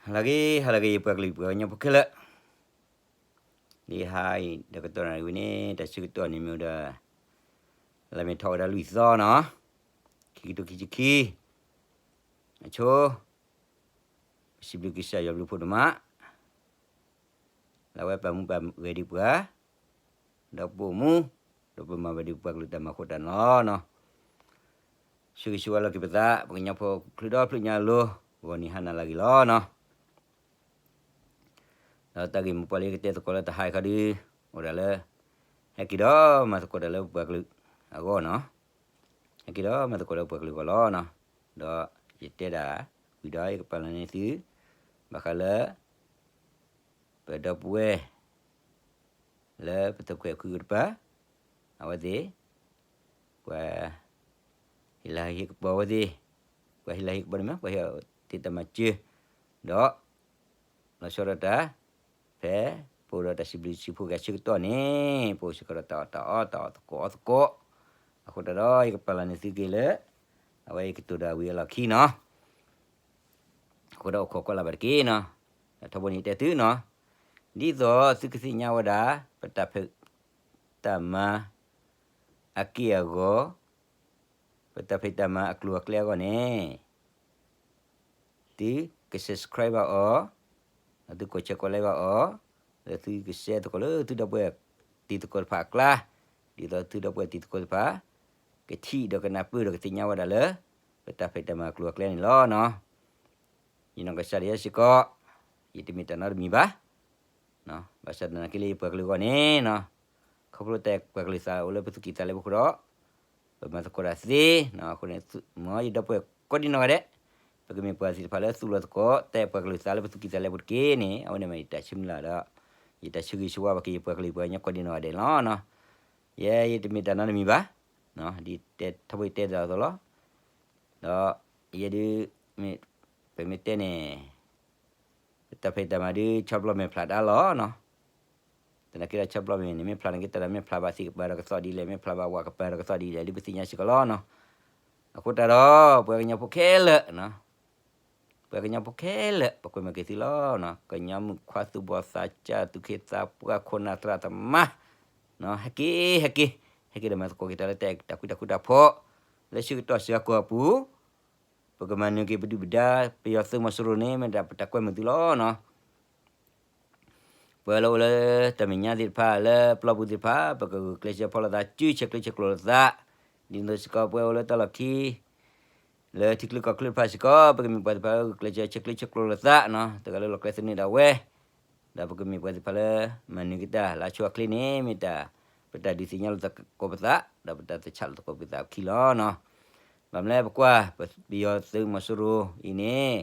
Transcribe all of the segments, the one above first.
ဟါလၢအဂ့ၤ ဟါလၢအဂ့ၤ ပှၤကလုာ်ပှၤကညီဖိခဲလၢာ်, ဒ်ဟါအံၤဒီးကတီၢ်နၣ်ရံၣ်ဝဲန့ၣ် တၢ်ဆၢကတီၢ်န့ၣ်မ့ၢ်ဝဲဒၣ် လါမ့ၤထီၣ်ဝဲဒၣ်လွံၢ်သီနီၤ, ခံကထိခံဆံခံ, အဆိ ပစံးဘျုးကစၢ်ယွၤဘျုးဖှိၣ်ဒိၣ်မး လၢအဝဲပာ်မူပာ်ဂဲၤဒံးပှၤ ဒီးပအိၣ်မူ ဒီးပမၤဘၣ်ဒံးပှၤကလုာ်တၢ်မၤအဃိတၢ်န့ၣ်လီၤနီၤ. ဆၢဂ့ၤဆၢဝါလီၤက့ၤပသး ပှၤကညီဖိချုးဒီဖျၢၣ်ညါအလိၤ ဂီၤနံၤဟါနၤလၢအဂ့ၤလီၤနီၤ. ဒီးတၢ်ဂ့ၢ်မိၢ်ပှၢ်လၢယကတဲသကိးလၢတဟါအံၤခီဒီး အိၣ်ဒၣ်လၢ ဟဲက့ၤဒီးမၤသကိးတၢ်လၢပှၤကလုာ်အဂီၢ်နီၤ, ဟဲက့ၤဒီးမၤသကိးလၢပှၤကလုာ်အဂီၢ်လီၤနီၤ. ဒီးယတဲဒၣ် ဝံၤဒီးယကပာ်လီၤန့ၢ်သု ဘၣ်ဃးလၢ ပဒီပုၢ်ဝဲၢ် လၢပတခွဲးခုတပၤ အဝဲသ့ၣ် ပှၤ ဟ့ၣ်လၤဟ့ၣ်ကပီၤအဝဲသ့ၣ်, ပှၤဟ့ၣ်လၤဟ့ၣ်ကပီၤန့ၣ်မ့ၢ် ပှၤဟ့ၣ်အီၤတ့ၢ်တၢ်မၤစၢၤ, ဒီး လီၤဆီဒၣ်တၢ် ဖဲပအိၣ်ဒီးတၢ်စံးဘျုးစံးဖှိၣ်က့ၤအဆၢကတီၢ်န့ၣ် ပအိၣ်စ့ၢ်ကီးဒီးတၢ်အီၣ်တၢ်အီ တၢ်အီၣ်သကိးအီသကိး, အဃိတၢ်ဒီး ယကပာ်လီၤန့ၢ်သုက့ၤလၢ အဝဲအံၤကတိၤဒၣ်ဝံၤအလီၢ်ခံနီၤ. အဃိဒီးအိၣ်ခိးကွၢ်လၢ်ဘၣ်တက့ၢ်နီၤ. ထီဘိန့ၣ်တဲသုနီၤ, ဒ်သိးသုကသ့ၣ်ညါဝဲဒၣ် ပတၢ်ဖံးတၢ်မၤ အက့ၢ်အဂီၤ, ပတၢ်ဖံးတၢ်မၤအကျိၤအကျဲအဂီၢ်န့ၣ် သုက subscribe ဘၣ်အီၤ, ဒီးသုကိးဆဲးကိးလဲဘၣ်အီၤ, ဒီးသုက share သကိးလၢသုဒီပုၢ်ဝဲၢ်တံၤသကိးတဖၣ်အကျါ, ဒ်သိးသုဒီပုၢ်ဝဲၢ်တံၤသကိးတဖၣ် ကထံၣ်ဒီးကနၢ်ပၢၢ်ဒီးကသ့ၣ်ညါဝဲဒၣ်လၢ ပတၢ်ဖံးတၢ်မၤအကျိၤအကျဲန့ၣ်လီၤနီၤ. ယနီၢ်ကစၢ်ဒၣ်ယဲစ့ၢ်ကီး ယတမ့ၢ်တၢ်နီတမံၤဘၣ် ဘၣ်ဆၣ်သနာ်က့လၢယပှၤကလုာ်အဂီၢ်န့ၣ်နီၤ, ခီဖျိတၢ်အဲၣ်ပှၤကလုာ်သးအိၣ်လၢပသူၣ်ကံၢ်သးလဲပူၤအဃိဒီး ပမၤသကိးတၢ်သ့နီၤ, အဃိန့ၣ် မ်ယဒီပုၢ်ဝဲၢ်ကိးဒံနီၢ်ဂၤဒဲး, ပကမ့ၢ်ပှၤသ့ၣ်တဖၣ်လၢသူၣ်လီၤသကိး တၢ်အဲၣ်ပှၤကလုာ်သးလၢပသူၣ်ကံၢ်သးလဲပူၤတက့ၢ်န့ၣ် အဝဲန့ၣ်မ့ၢ်ယတၢ်ဆၢမုၢ်လၢ်ဒီး ယတၢ်ဆၢဂ့ၤဆၢဝါဘၣ်က့ၤယပှၤကလုာ်ပှၤကညီကိးဒံနီၢ်ဂၤဒဲးလီၤနီၤ. ယဲယတမ့ၢ်တၢ်နီတမံၤဘၣ်, ဒ်တဲထီဘိယတဲဒ်သိးလီၤ, ဒီးယဲဒုး ပမ့ၢ်တဲန့ၣ် ပတၢ်ဖံးတၢ်မၤဒုး ဆီတဘျီမ့ၢ်ဖျါတၢ်လီၤနီၤ. သနာ်က့ဒီးဆီတဘျီမ့ၢ်န့ၣ် မ့ၢ်ဖျါန့ၣ်က့ၤတၢ်ဒီး မ့ၢ်ဖျါဘၣ်သ့ၣ်ကပၤဒီးကသီၣ်ဒ်လဲၣ်, မ့ၢ်ဖျါဘၣ်ဝၣ်ကပၤဒီးကသီၣ်ဒ်လဲၣ် ဒ်ပသ့ၣ်ညါစ့ၢ်ကီးလီၤနီၤ. အဃိတၢ်ဒီး ပှၤကညီဖိခဲလၢာ်, ပှၤကညီဖိခဲလၢာ် ပကွဲမုာ်က့ၤသုလီၤနီၤ. ကညီမုၣ်ခွါသူၣ်ဘီၣ်သးစၢ် သူၣ်က့သးပှၢ် ခိၣ်နၢ်သရၣ်သမါ ဟဲက့ၤ ဟဲက့ၤ ဟဲက့ၤဒီးမၤသကိးက့ၤတၢ်လၢတၢ်အဲၣ်တၢ်ကွံတၢ်ဃူတၢ်ဖိး လၢဆၢကတီၢ်စှၤကိာ်အပူၤ ပကမၤနၢၤက့ၤပဒုၣ်ပဒါ ပယီၤသုးမီၤစိရိၤန့ၣ် မ့ၢ်ဒၣ်ပတၢ်ကွဲမုာ်သုလီၤနီၤ. ပှၤလၢအိၣ်လၢတၢ်မဲာ်ညါသ့ၣ်တဖၣ် လၢပျီပူၤသ့ၣ်တဖၣ် ပကဂုာ်ကျဲးစၢးဖီၣ်လိာ်သးစု ဆဲးကျၢဆဲးကျိးလိာ်သး, ဒ်သိးစ့ၢ်ကီးပှၤအိၣ်လၢတၢ်လီၢ်ခံ လၢထံချၢကီၢ်ချၢတဖၣ်စ့ၢ်ကီး ပကမ့ၢ်ပှၤသ့ၣ်တဖၣ်ဂုာ်ကျဲးစၢးဆဲးကျၢဆဲးကျိးလိာ်သးနီၤ, တဂၤလၢလီၢ်ကျဲသနၢၣ်ဒၣ်ဝဲ, ဒီးပကမ့ၢ်ပှၤသ့ၣ်တဖၣ်လၢ မၤနၢၤက့ၤတၢ်လၢအဆိအချ့န့ၣ် မ့ၢ်တၢ် ပတၢ်ဒုးသ့ၣ်ညါလိာ်သကိးပသး ဒီးပတၢ်သဆၣ်လိာ်သကိးပသးအခံလီၤနီၤ. ဘၣ်မနုၤလဲၣ်ပကွၢ် ပယီၤသုးမီၤစိရိၤအံၤန့ၣ်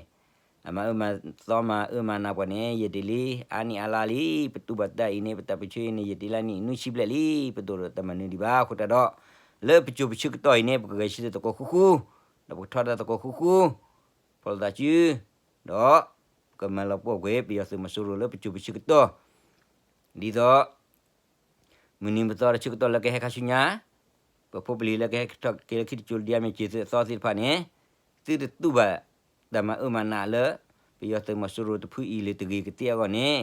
အမၤအၢမၤသီမၤအၢမၤနးပှၤန့ၣ် ယတ့လံ အါနံၣ်အါလါလံ, ပတူၢ်ဘၣ်တၢ်အံၤန့ၣ် ပတၢ်ပၢဆှၢအံၤန့ၣ် ယတ့လၢနံၣ်နွံဆံဘျဲၣ်လံ, ပဒိၣ်ဒီးတၢ်မၤနၢၤဒံးဘၣ်အဃိတၢ်ဒီး လၢပစိၤပဆၢကတီၢ်အံၤန့ၣ် ပကဂဲၤဆၢထၢၣ်သကိးဃူဃူ, ဒီးပကထီဒါသကိးဃူဃူ, ဖီၣ်လိာ်သးစု, ဒီး ပကမၤလီၤပှီၢ်ကွံာ် ပယီၤသုးမီၤစိရိၤလၢပစိၤပဆၢကတီၢ်, ဒ်သိး မုၢ်နံၤမုၢ်သီတဆၢကတီၢ်လၢကဟဲခါဆူညါ, ပဖိပလံၤလၢကဟဲထီၣ်က့ၤလၢခံတစိၤလၢဒ်အမ့ၢ်စၢၤသုးအသီသ့ၣ်တဖၣ်န့ၣ်, သုတတူၢ်ဘၣ်တၢ်မၤအၢမၤနးလၢ ပယီၤသုးမီၤစိရိၤတဖုအံၤလၢတဂ့ၤကသ့အဂီၢ်န့ၣ်,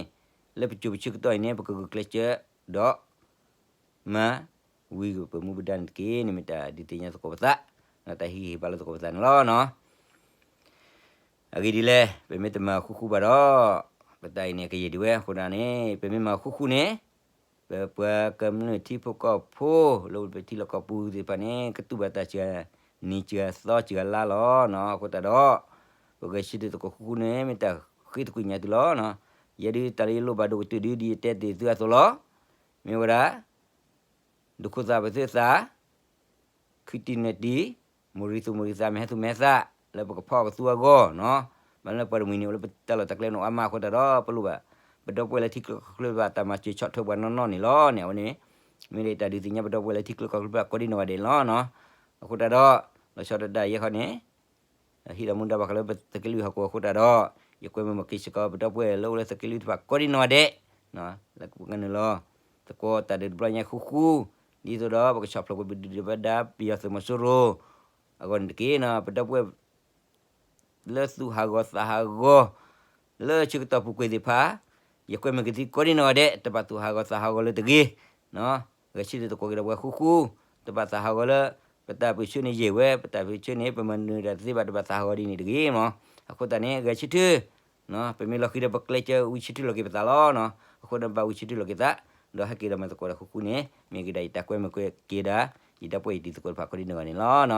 လၢပစိၤပဆၢကတီၢ်အံၤန့ၣ် ပကဂုာ်ကျဲးစၢး ဒီး မၤဝံၤကွံာ်ပမူပဒါန့ၣ်တက့ၢ်န့ၣ် မ့ၢ်တၢ်ဒုးသ့ၣ်ညါသကိးပသး, ဒီးတၢ်ဟ့ၣ်ဂံၢ်ဟ့ၣ်ဘါလိာ်သကိးပသးန့ၣ်လီၤနီၤ. အဂ့ၢ်ဒ်လဲၣ်, ပမ့ၢ်တမၤဃူဃူဘၣ်ဒီး ပတၢ်အံၤန့ၣ် ကယံာ်ဒံးဝဲအဃိဒၣ်န့ၣ် ပမ့ၢ်မၤဃူဃူန့ၣ် ပပှၤကမျၢၢ်ထံဖိကီၢ်ဖိ လၢပထံလီၢ်ကီၢ်ပူၤသ့ၣ်တဖၣ်န့ၣ် ကတူၢ်ဘၣ်တၢ်စှၤနံၤစှၤသီစှၤလါလီၤနီၤ. အဃိတၢ်ဒီး ပဂဲၤဆၢထၢၣ်သကိးဃူဃူန့ၣ် မ့ၢ်တၢ်ဃ့သကွံာ်ညါသုလီၤနီၤ. ယဲဒုးတၢ်လၢယလိၣ်ဘၣ်ဒိၣ်ကတၢၢ်ဒုး ဒ်ယတဲတ့ၢ်သုအသိးလီၤ. မ့ၢ်ဝဲဒၣ် ဒုးခိၣ်သးပသုးသး ခုတံၢ်နတံၢ်, မိၢ်ရံသူၣ်မိၢ်ရံသး မ့ၢ်ဟဲသူၣ်မ့ၢ်ဟဲသး လၢပကဖီၣ်ကသူအဂီၢ်နီၤ. ဘ�်လၢပှၤတမှံၤန့ၣ် အိၣ်လၢပတၢ်လီၢ်တၢ်ကျဲန့ၣ် အါမးအဃိတၢ်ဒီး ပလိၣ်ဘၣ် ပဒီပုၢ်ဝဲၢ်လၢထံချၢကီၢ်ချၢဘၣ် တၢ်မၤစၢၤဆီၣ်ထွဲပှၤနီၢ်နီၢ်န့ၣ်လီၤန့ၣ်. အဝဲန့ၣ် မ့ၢ်ဒၣ်တၢ်ဒုးသ့ၣ်ညါပဒီပုၢ်ဝဲၢ်လၢထံချၢကီၢ်ချၢဘၣ်ကိးဒံနီၢ်ဂၤဒဲးန့ၣ်လီၤနီၤ. အဃိတၢ်ဒီး လီၤဆီဒၣ်တၢ်ယဲခီန့ၣ် ဟံးဒီးမူဒါဘၣ်ဃးလၢပသုးက့လွံၢ်ဟီၣ်ကဝီၤအဃိတၢ်ဒီး ယကွဲမုာ်ဘၣ်က့ၤစ့ၢ်ကီး ပဒီပုၢ်ဝဲၢ်လၢအိၣ်လၢသုးက့လွံၢ်တဖၣ်ကိးဒံနီၢ်ဂၤဒဲး လၢကနုာ်လီၤ သကိးတၢ်ဒုးတဘျီညါဃူဃူ ဒ်သိးဒီး ပကဆီၣ်ဖျိးကွံာ်ပဒုၣ်ပဒါပယီၤသုးမီၤစိရိၤ အဂီၢ်န့ၣ်တက့ၢ်နီၤ. ပဒီပုၢ်ဝဲၢ် လၢသူၣ်ဟးဂီၤသးဟးဂီၤ လၢဆၢကတီၢ်ပူၤကွံာ်သ့ၣ်တဖၣ်, ယကွဲမုာ်ကသံကိးဒံနီၢ်ဂၤဒဲး တဘၣ်သူၣ်ဟးဂီၤသးဟးဂီၤလၢတဂ့ၤ, ဂဲၤဆၢထၢၣ်သကိးက့ၤဒီးပှၤဃူဃူ, တဘၣ်သးဟးဂီၤလၢ ပတၢ်ပၢဆှၢန့ၣ်ယဲၢ်ဝဲ, ပတၢ်ပၢဆှၢန့ၣ် ပမၤနၢၤတၢ်တသ့ဘၣ် တဘၣ်သးဟးဂီၤဒ်န့ၣ်တဂ့ၤမး. အဃိသတးန့ၣ် ဂဲၤဆၢထၢၣ် ပမ့ၢ်လီၤဃံၤဒီးပကျဲးစၢးဝံဆၢထၢၣ်လီၤက့ၤပသးလီၤ. အဃိဒီးဘၣ်ဝံဆၢထၢၣ်လီၤက့ၤသး, ဒီးဟဲက့ၤဒီးမၤသကိးတၢ်ဃူဃူန့ၣ် မ့ၢ်က့ၤဒၣ်ယတၢ်ကွဲမုာ်ကွဲက့ၤဒၣ် ယဒီပုၢ်ဝဲၢ်ယတံၤသကိးတဖၣ်ကိးဒံနီၢ်ဂၤန့ၣ်လီၤ.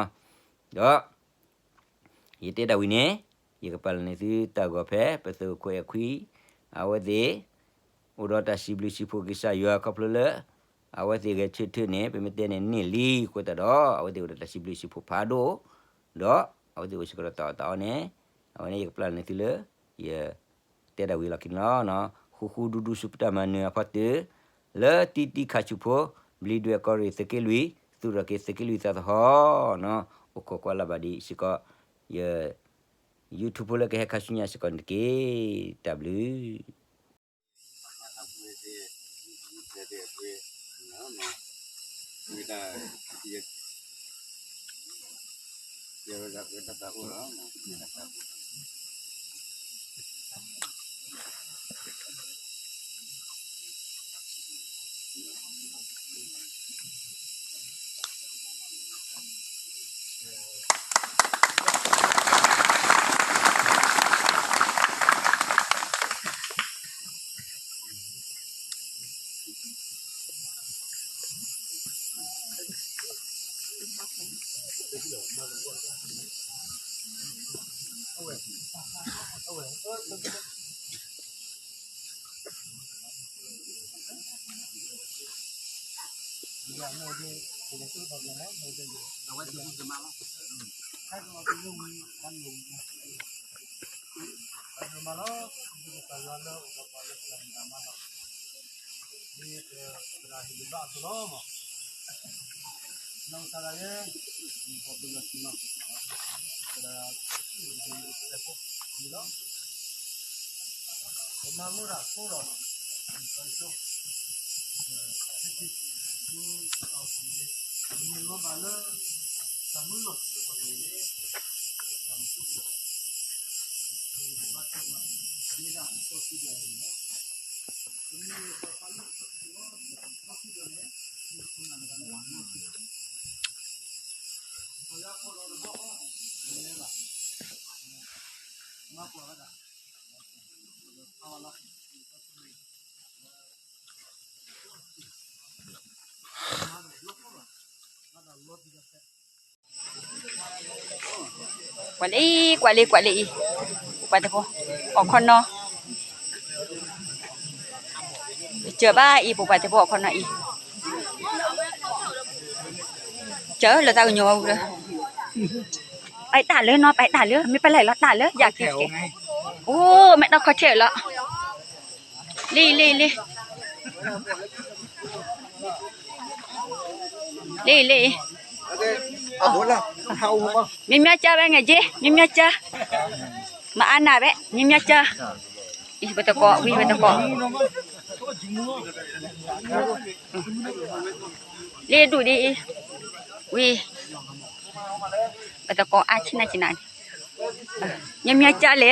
ဒီး ယတဲတၢ်ဝံၤန့ၣ် ယကပာ်လီၤန့ၢ်သုတၢ်ဂီၤဖဲ ပသုးခိၣ်အဲၣ်ခွံ အဝဲသ့ၣ် အိၣ်ဒီးတၢ်စံးဘျုးစံးဖှိၣ်က့ၤကစၢ်ယွၤခီဖျိလၢ အဝဲသ့ၣ်ဂဲၤဆၢထၢၣ်န့ၣ် ပမ့ၢ်တဲန့ၣ်န့ၢ်လံအဃိသတးဒီး အဝဲသ့ၣ်အိၣ်ဒီးတၢ်စံးဘျုးစံးဖှိၣ်ဖးဒိၣ်, ဒီးအဝဲသ့ၣ်အိၣ်စ့ၢ်ကီးဒီးတၢ်အီၣ်တၢ်အီန့ၣ် အဝဲန့ၣ်ယကပာ်လီၤန့ၢ်သုလၢ ယ တဲဒၣ်ဝံၤလီၢ်ခံန့ၣ်လီၤ. ဃူဃူဒူဒူဆူပတၢ်မၤနၢၤအဖီတၢၢ် လၢတံတံခးဆူၣ်ဖိ ဘျံးဒွဲၣ်ကီၢ်ရ့ၣ်သုးက့လွံၢ် သူၣ်ထီၣ်က့ၤသုးက့လွံၢ်သးသဟီၣ်, အိၣ်ခိးကွၢ်လၢ်ဘၣ်ဒံးစ့ၢ်ကီး ယ YouTube ဖိလၢကဟဲခါဆူညါစ့ၢ်ကီးန့ၣ်တက့ၢ်. တၢ်ဘျုးကွၢ်လၢအံၤ, ကွၢ်လၢ, ကွၢ်လၢအံၤ, ပှၤတဖိ, အိၣ်ခိးနီၤ, စၢၤဘၣ်အံၤ ပပှၤတဖိအိၣ်ခိးနီၤအံၤ, စၢၤလၢတၢ်ကညီဝဲဝံၤလၢ, ပတၢ်လၢနီၤ ပတၢ်လၢ မ့ၢ်ပလဲၤလီၤတၢ်လၢယၤက့ၤက့ၤ, အိၣ် မ့ၢ်တၢ်ခီၣ်ထံးလီၤ လံ လံ လံ လံ လံ အံၤ, မ့မ့ၢ်ကၢ်ဝဲ ငယ်ချင်း, မ့မ့ၢ်ကၢ်, မအါနာ်ဝဲ မ့မ့ၢ်ကၢ်, အံၤ ပတကိး ဝံၤ ပတကိး, လံ ဒူၣ်ဒ်အံၤ, ဝံၤ, ပတကိးအါဆံနၤဆံနၤန့ၣ်, မ့မ့ၢ်ကၢ်လဲၣ်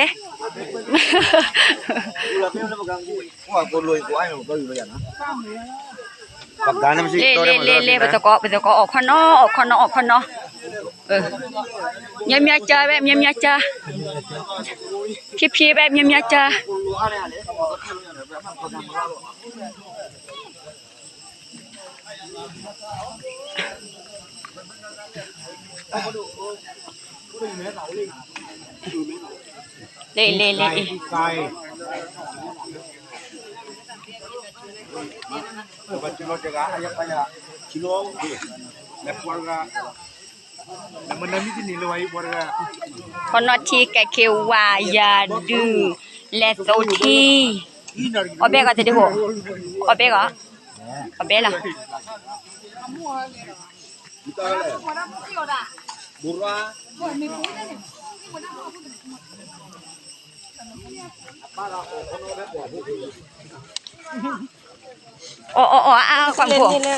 လ့ လ့ လ့ လ့ ပသကိး ပသကိး အိၣ်ခိးနီၤ အိၣ်ခိးနီၤ အိၣ်ခိးနီၤ, မ့မ့ၢ်ကၢ်ဝဲ မ့မ့ၢ်ကၢ်, ဖံဖံဝဲ မ့မ့ၢ်ကၢ် လ့ လ့ လ့ အံၤ, ခိးနီၣ်ထံကဲးခ့ဝါ ယၤဒုး လဲၤသိးထံ, အီၣ်ဘဲကီးတဒုးဟိၣ်, အီၣ်ဘဲကီး, အီၣ်ဘဲလီၤ. အီၣ် အီၣ် အီၣ် အီၣ် ကွၢ်မုၢ်, အီၣ် အီၣ်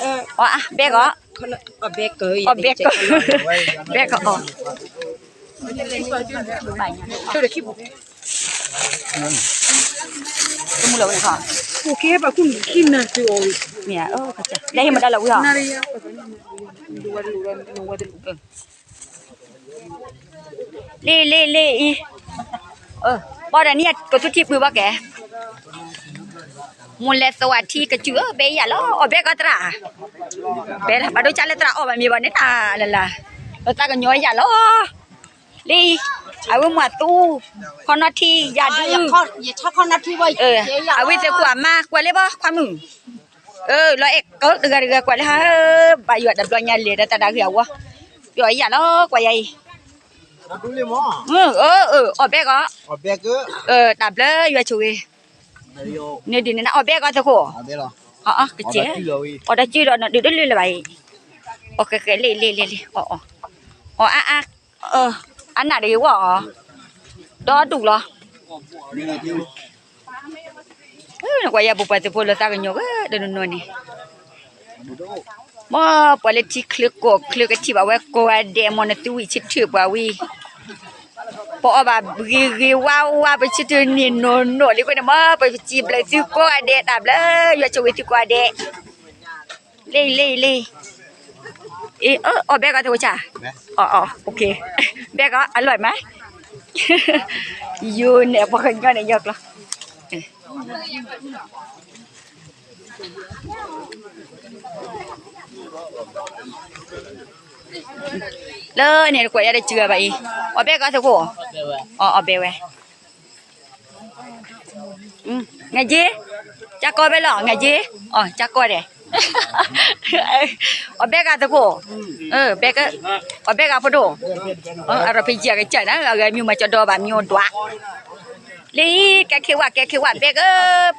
ဘဲကီး, အီၣ် ဘဲကီး, ဘဲကီး အီၣ်, ဘဲကီး အီၣ် တမူလီၤဝဲန့ၣ်ခီ, မ့ၢ်ဧါ, လၢဟ့ၣ်မတၤလီၤဝံၤဟီ, လ့လ့လ့အံၤ, ဘီဒီးနံၣ်ကသူထံပုၢ်ဘၣ်ကဲ, မိၢ်လဲၤသဝးထံကစူၢ်ဧၢ ဘဲယၤလီၤ အီၣ်ဘဲကီးသရၣ်, ဘဲဘၣ်ဒိဆါလၢသရၣ်အီၣ်ဘၣ်မ့ၢ်ဘၣ်န့ၣ်တၢ်လၢ်လၢ်, လၢသးကညီၤယၤလီၤ, လ့အံၤ, အဝဲမ့ၢ်သူ, ခီနီၣ်ထံယၤဒု, အဝဲသ့ၣ်ကိးအမါကွၢ်လၢဘီခွါမုၣ်, လီၤအဲၣ်ကီးတဂၤတဂၤကွၢ်လၢဟါ, ဘၣ်ယွၤတဘျီညါလဲၤဒီးတၢ်ဒၣ်ဂ့ၤအဝီ, ပျီယၤလီၤကွၢ်ယၤအံၤ, အီၣ်ဘဲကီး, တၢ်ဘျၢယွၤဆိၣ်ဂ့ၤ, န့ၣ်ဒုးန့ၣ်နအီၣ်ဘဲကီးသကိး, ကစဲး, အီၣ်တၢ်စုဒီးနဒုးတလၢလၢၤဘၣ်အံၤ, အီၣ်ဃဲဃဲလ့လ့လ့လ့, အီၣ်အါအါ, အနၢ်တဂ့ၤဝီအီၤ, ဒီဒူၣ်လီၤ ကွၢ်ယၤပပှၤသုးဖိလၢသးကညီၤဝဲတနီၤနီၤန့ၣ်, မ်ပှၤလၢထံချၢကီၢ်ချၢကထံၣ်ဘၣ်ဝဲကိးဂၤဒဲး မ်နသုဝံၢ်ဆၢထၢၣ်ပှၤဝံၤ, ပအီၣ်ဘၣ်ဂ့ၤဂ့ၤဝါဝါ ပဆၢထၢၣ်န့ၢ်နီၢ်နီၢ်လံအဃိန့ၣ် မ်ပစံးဘျုးသုကိးဂၤဒဲး တၢ်ဘျၢ ယွၤဆိၣ်ဂ့ၤသုကိးဂၤဒဲး, လ့လ့လ့ အီၣ်ဘဲကီးသကိးဆၣ်, ဘဲကီး အလွဲၢ်မး, ယိၤန့ၣ်ပှၤကညီန့ၣ်ယီၤကျီၤ, လၢန့ၣ်တကွၢ်ယၤတစှၤဘၣ်အံၤ, အီၣ်ဘဲကီးသကိး, အီၣ်ဘဲဝဲ, ငက့, ကၢ်ကီဘဲလီၤ ငက့, ကၢ်ကီဒဲး, အီၣ်ဘဲကီးသကိး, အီၣ်ဘဲကီးဖိဒိၣ်, အရီၣ်ဖံးကံအကစၢ်န့ၣ် အဂၤမ့ၢ်မၤကၠီဒီဘၣ်မ့ၢ်ဒွး, လံ ကဲခ့ဝဲ ကဲခ့ဝဲ ဘဲကီး, ပ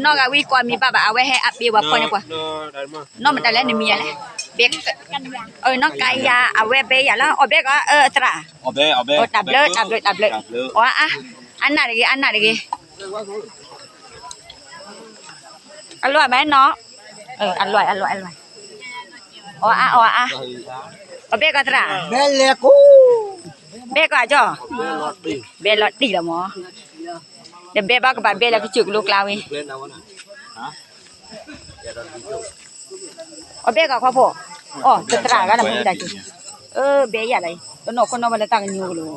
နီၢ်ဂၤဝံၤကွၢ်မံၤဘၣ်ဘၣ် အဝဲဟဲအပ့ၤဝဲဖီန့ၢ်ပှၤ, နီၢ်မတၤလဲၣ်နမံၤယၤလဲၣ်, ဘဲ, နီၢ်ကါယၤ အဝဲဘဲယၤလီၤ အီၣ်ဘဲကီး အသရၣ်, တၢ်ဘျုး တၢ်ဘျုး တၢ်ဘျုး, အီၣ်အါ, အနၢ်တဂ့ၤ အနၢ်တဂ့ၤ အလွဲၢ်မးနီၤ, အလွဲၢ် အလွဲၢ် အလွဲၢ်, အီၣ်အါ အီၣ်အါ, အီၣ်ဘဲကီးသရၣ်, ဘဲကီးကၠီ, ဘဲလီၤတံၢ်လီၤမး, တဘဲဘၣ်ကဘၣ်ဘဲလၢကစၢၢ်ကလိကျါဝံၤ, အီၣ်ဘဲကီးခွါဖိ, အီၣ်သရၣ်ဂၤနဖိကတၢၢ်က့ၤ, ဘဲယၤလီၤအံၤ တနီၢ်ခိနီၢ်ဝဲလၢတၢ်ကညီကလိၤ